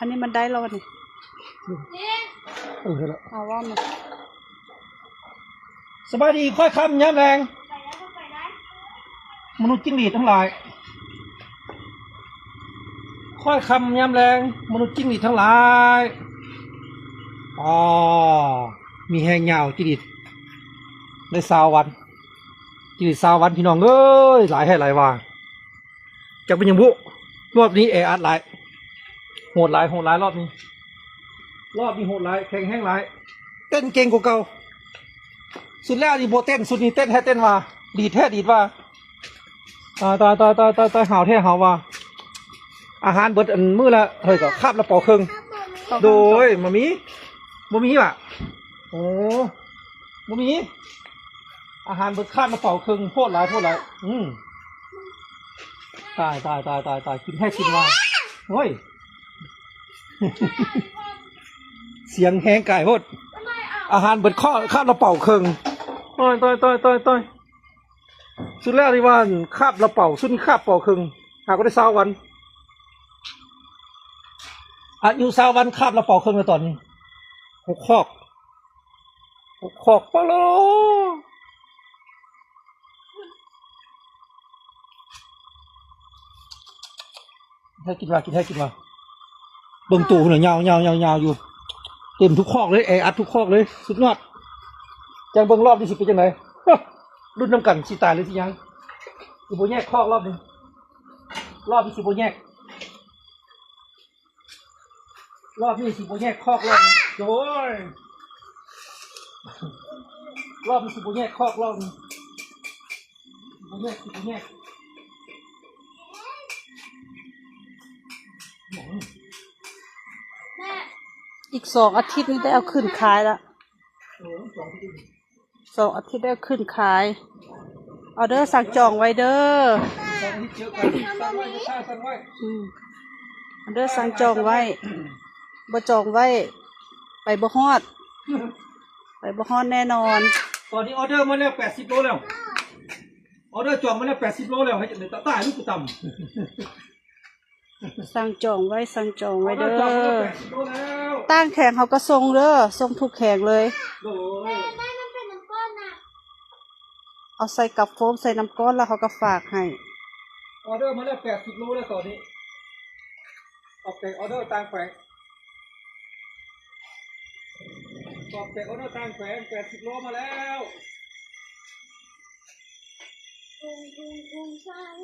ອັນນີ້ມັນໄດ້ແລ້ວນີ້ ເອີ ໄດ້ແລ້ວ ເອົາວ່າມາ ສະບາຍດີຄ່ອຍຄ່ຳຍາມແລງ ມະນຸດຈິ້ງຫຼີດທັງຫຼາຍ ຄ່ອຍຄ່ຳຍາມແລງ ມະນຸດຈິ້ງຫຼີດທັງຫຼາຍ ອໍ ມີແຮງຍາວຈິ້ງຫຼີດ ໄດ້ຊາວວັນ ຈິ້ງຫຼີດຊາວວັນ ພີ່ນ້ອງເອີຍ ຫຼາຍແທ້ຫຼາຍວ່າ. ຈັກເປັນຫຍັງບຸ ຮອບນີ້ແອອັດຫຼາຍ ໂຫດຫຼາຍ ໂຫດຫຼາຍ ຮອບນີ້ ຮອບນີ້ໂຫດຫຼາຍ ແຂງແຮງຫຼາຍ ເຕັ້ນເກັ່ງກວ່າເກົ່າ ຊຸດແລ້ວນີ້ບໍ່ເຕັ້ນ ຊຸດນີ້ເຕັ້ນແທ້ເຕັ້ນວ່າ ດີດແທ້ດີດວ່າ ຕາຍ ຕາຍ ຕາຍ ຕາຍ ຕາຍ ຫາວແທ້ຫາວວ່າ ອາຫານເບິດອັນມື້ລະ ເຮີ້ຍ ກໍຄາບລະເປົາເຄິ່ງ ໂດຍ ບໍ່ມີ ບໍ່ມີຫວາ ໂອ້ ບໍ່ມີ ອາຫານເບິດຄາບລະເປົາເຄິ່ງ ໂພດຫຼາຍ ໂພດຫຼາຍ ອືມ ຕາຍ ຕາຍ ຕາຍ ຕາຍ ຕາຍ ກິນແທ້ກິນວ່າ ໂອ້ຍ ສຽງແຮງກາຍໂພດ ອາຫານເບິດຄາບ ຄາບລະເປົາເຄິ່ງ ຕາຍ ຕາຍ ຕາຍ ຕາຍ ຕາຍ ສຸດແລ້ວທີ່ວ່າຄາບລະເປົາ ຊຸດນີ້ຄາບເປົາເຄິ່ງ ຫາກໍໄດ້ຊາວວັນ ອາຍຸຊາວວັນ ຄາບລະເປົາເຄິ່ງແລ້ວຕອນນີ້ ຫົກຄອກ ຫົກຄອກ ປະໂລ ໃຫ້ກິນວ່າ ກິນ ໃຫ້ກິນວ່າ ເບິ່ງໂຕພຸ້ນນະ ຍາວໆໆໆຢູ່ ເຕັມທຸກຄອກເລີຍ ແອອັດທຸກຄອກເລີຍ ສຸດຍອດ ຈັ່ງເບິ່ງລອບນີ້ຊິເປັນຈັ່ງໃດ ລຸ້ນນຳກັນ ຊິຕາຍຫຼືຊິຍັງ ຊິບໍ່ແຍກຄອກລອບນີ້ ລອບນີ້ຊິບໍ່ແຍກ ລອບນີ້ຊິບໍ່ແຍກຄອກລອບນີ້ ໂອ້ຍ ລອບນີ້ຊິບໍ່ແຍກຄອກລອບນີ້ ຊິບໍ່ແຍກ ຊິບໍ່ແຍກ ອີກສອງອາທິດນີ້ໄດ້ເອົາຂຶ້ນຂາຍລະ ເອີ ສອງອາທິດ ສອງອາທິດໄດ້ຂຶ້ນຂາຍ ອອເດີສັ່ງຈອງໄວ້ເດີ ສອງອາທິດເຈີກັນ ສັ່ງໄວ້ ລູກຄ້າສັ່ງໄວ້ ອືມ ອອເດີສັ່ງຈອງໄວ້ ບໍ່ຈອງໄວ້ ໄປບໍ່ຮອດ ໄປບໍ່ຮອດແນ່ນອນ ຕອນນີ້ອອເດີມາແລ້ວແປດສິບໂລແລ້ວ ອອເດີຈອງມາແລ້ວແປດສິບໂລແລ້ວ ໃຫ້ຕາຍລູກກູຕຳ. ສັ່ງຈອງໄວ້ ສັ່ງຈອງໄວ້ເດີ ເອົາເດີ ຈອງໄວ້ແປດສິບໂລແລ້ວ ຕ່າງແຂວງເຮົາກໍສົ່ງເດີ ສົ່ງທຸກແຂວງເລີຍ ໂດຍ ແມ່ ແມ່ ມັນເປັນນ້ຳກ້ອນນະ ເອົາໃສ່ກັບໂຟມ ໃສ່ນ້ຳກ້ອນ ແລ້ວເຮົາກໍຝາກໃຫ້ ອອເດີມາແລ້ວແປດສິບໂລແລ້ວຕອນນີ້ ອອກແຕ່ອອເດີຕ່າງແຂວງ ອອກແຕ່ອອເດີຕ່າງແຂວງ ແປດສິບໂລມາແລ້ວ ກຸງ ກຸງ ກຸງ ສັງ.